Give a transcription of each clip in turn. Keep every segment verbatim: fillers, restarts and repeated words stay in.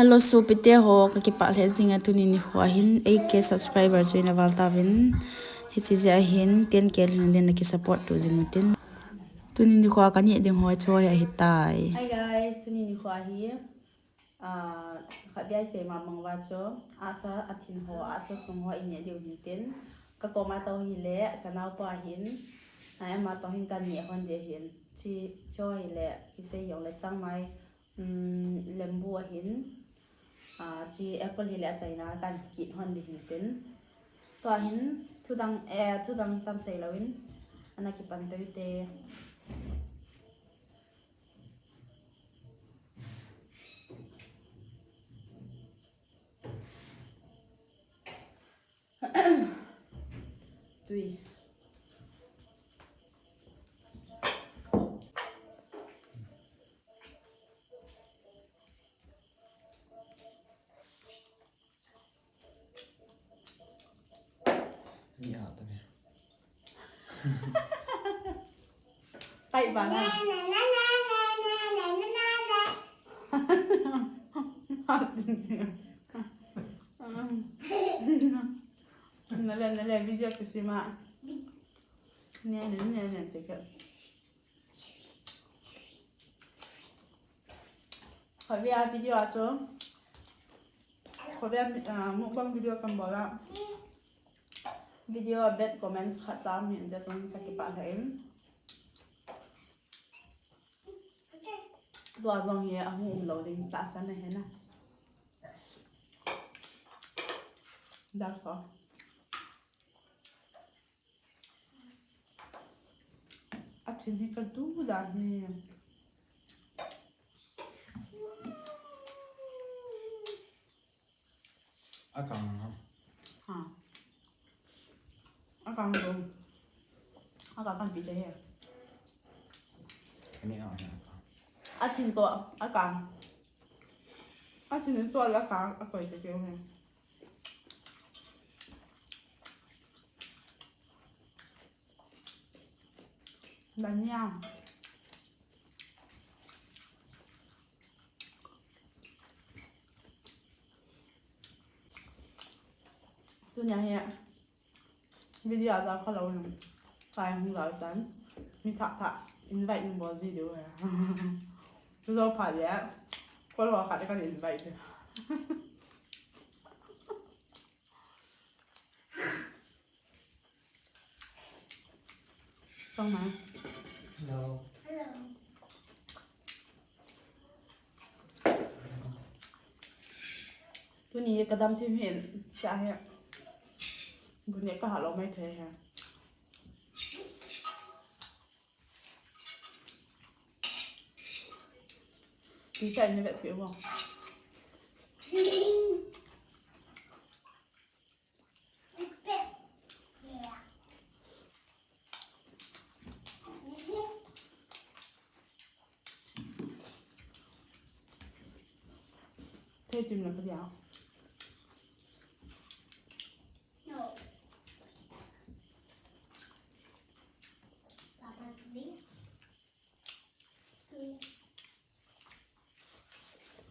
Hello, sopite ho, kakipah lheh jing a, tuni nikho a hin eight K subscriber chu ina val tauvin. Hiche jeh a hin ten K lhun din naki support to jing utin. Tuni nikho a kaneh ding ho chu ahitai. Hi guys, tuni nikho a hi, ah, khatvei seima mang uva chu, asa athin ho, asa sung ho ineh diu hintin. Kakoma tou hile, kanaopa hin, ah, ama tou hin kaneh hon ding ahin. Chi, chu hile, isei jongle changmai, um, lembu ahin, ah, chi apple hile achaina kahin kit hon ding hintin. Tua hin, thudang, eh, thudang tam seilouvin, ana kipan peh ute. Tui. Ni a ta me. Pai bang a. Nale, nale, video kisima. Ne, ne, ne, ne, teke. Khatvei a video a chu. Khatvei a, ah, mukbang video kabol a. Video a bad comments khat cham hin, jeh chun kakipah lheh in. Tua jong hi ahung umlou ding tahsan ahi na. That's all. Athin hi kadu dan hi. Akang ha. Ha. Akang dong. Akang kan pi te he. Ani a ha akang. Athin to akang. Athin to akang akoi te ke he. Dania. Tunia hi video a jao khalou hin. Kai hung jao tan. Mi thah thah invite min bol ji diu hi. Chu jou phat le. Kol ho khat kan invite. Chang mai. Hello. Tuni kadam thim hin cha he. Bun ne kaha lou mai thei he. Ti cha ne vet pi mo. Thei tim na ka dia.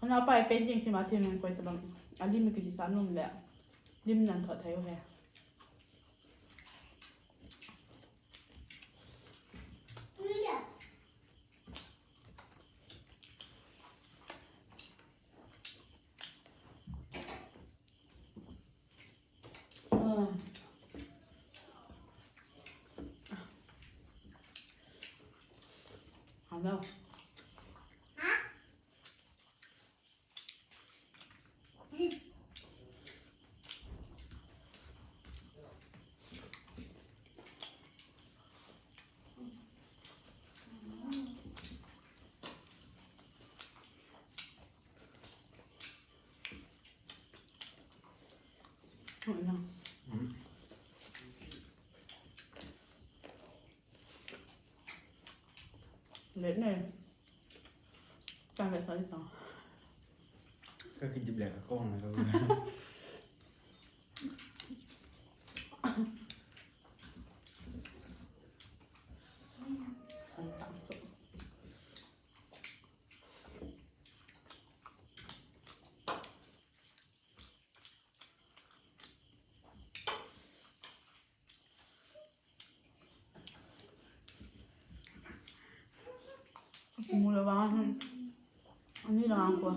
Ana pai painting thim a thim koi tabang. A lim kijih sa nom le. Lim nan thot thei u he. Hello. Let ne. Chang le sa di tang. Ka ki dip le ka kong na ka. Sang chang chu. Mu le vang. Ani lang ko.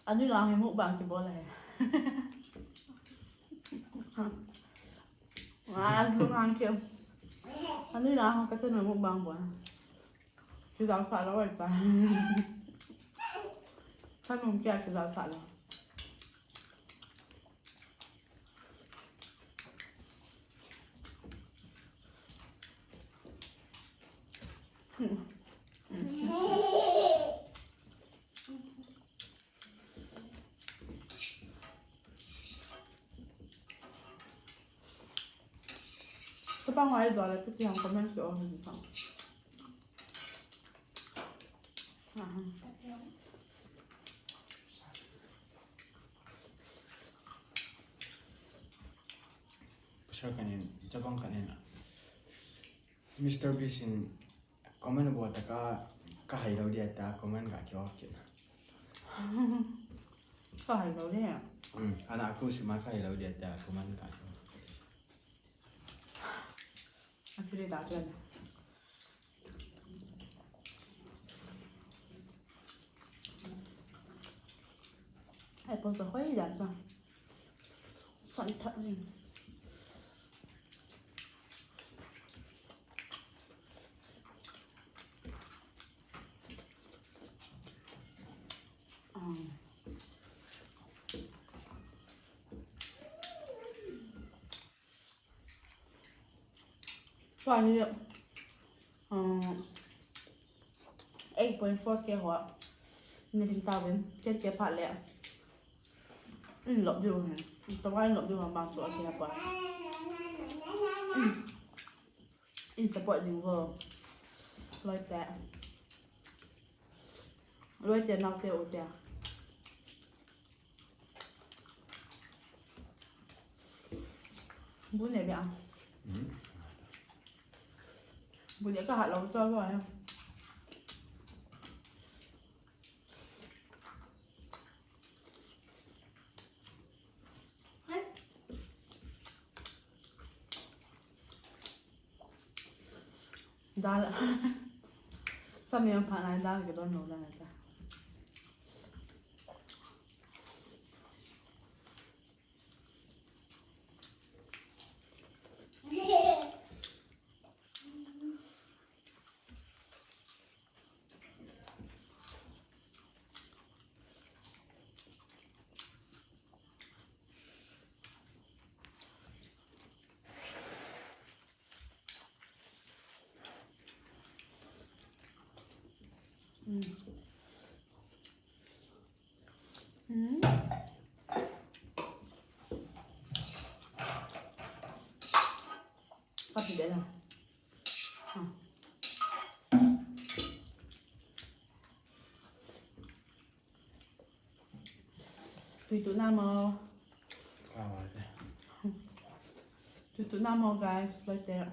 Ani lang he mukbang kibol le. As lu lang ke. Ani lang ka channel mukbang bol. Kizau sa lo ai ta. Ka num kia kizau sa lo. Chapang wa idol le pisi hang comment ki o hin sang. Pasal kanin, chapang kanin. Mister Beast in comment bol ta ka, ka hai lo dia ta comment ka kyo kit. Ka hai lo dia. Hmm, ana aku sima ka hai lo dia ta comment ka kyo. Actually, ta kyo. Ai, pon sa hoi da cha. San that jing. Tua hi, um, eight point four K ho. Ni ding ta vin, ten K phat le. In lop diu hin. Tawai in lop diu bang chu a kia pa. In support ding vo. Loi te. Loi te nau te u te. Bu ne bia. Bu ne ka hat lo cho lo ya. Dal. Sa mi ang panai dal ke don lo na ta. Mm. Mm. Kapi de la. Ah. Tui tu na mo. Kawa de. Tui tu na mo, guys, right there.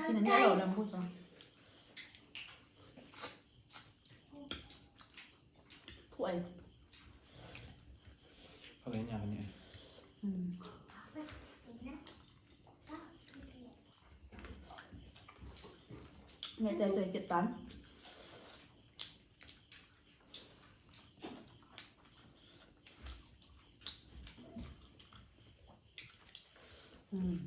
Sina niya lo lang po sa. Puay. Pagay niya kanya. Hmm. Ngayon tayo sa ikitan. Hmm.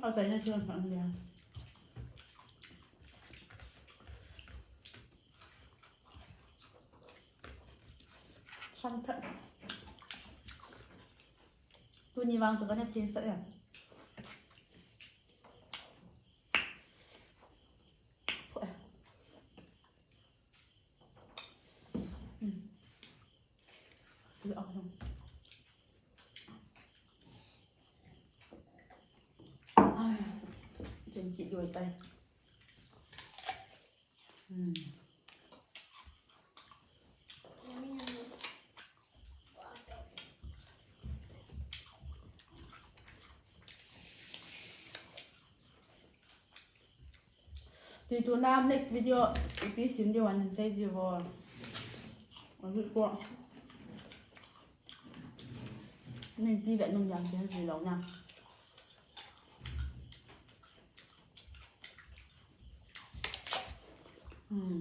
Au chai na chiu an pha an dia. San phat. Tuni vang chu kana theng sah e. Phu e. Oi, tai. Hmm. Tui tuna next video ipi sim diu ahin sei jiu vo. Ajui ko. Min pi vet nung jam ti ha ji lou na. Hmm.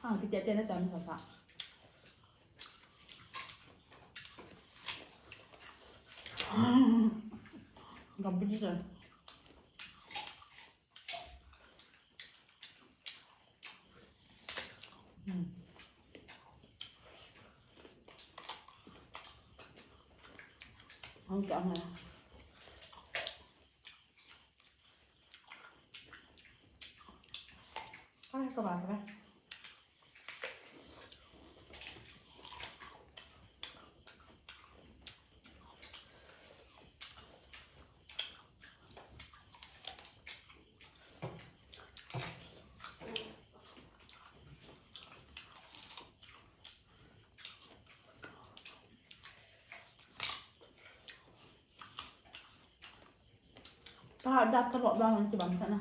Ah, kitia tia na cham sa sa. Competition. Hmm. Hong chang na. Ai, ka ba, ka ba. Ka dak ka lok dang ki bang sana.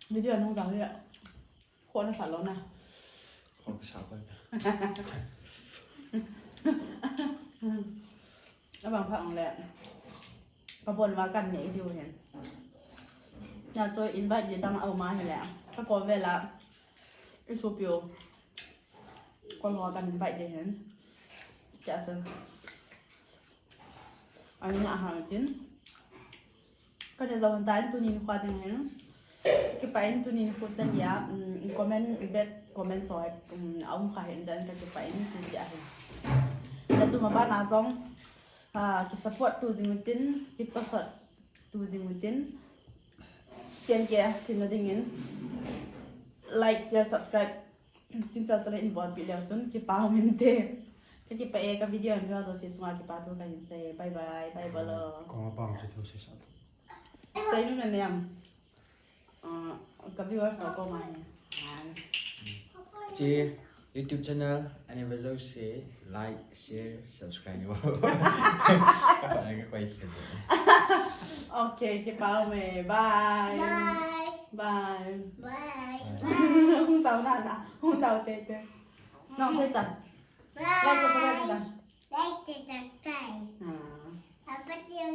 Video nung dang ya. Khon na sa lou na. Khon ka sa ko. Abang pha ang le. Ka bon ma kan nei diu hen. Na choi invite di dang au ma hi le. Ka ko ve la. I su piu. Ko lo kan invite di hen. Cha choi. Ani na ha tin. Ka ne zaun ta in tuni ni khua ding hin. Kipah in tuni ni khu chan ya, um, comment, bet comment so, um, aum kha hin chan ka kipah in ti ti a hin. Na chu ma ba na zong, ah, ki support tu jing utin, ki to sot tu jing utin. Ken ke, tin na ding in. Like, share, subscribe. Tin chal chal in bon pi leo chun, kipa um inte. Ka kipah e, ka video an view a jouse chunga kipa thu ka hin sei. Bye bye, bye bye lo. Kong a pang chu thu sei sa. Sai nu na nem. Ah, ka viewers ho koma hi. Thanks. Che YouTube channel, ani va jouse, like, share, subscribe ni. Ka pa ka koi khe. Okay, kipa um e. Bye. Bye. Bye. Bye. Hung sao na na. Hung sao te te. Nong sei ta. Bye. Like, subscribe ta. Like, subscribe. Ah. Apa dia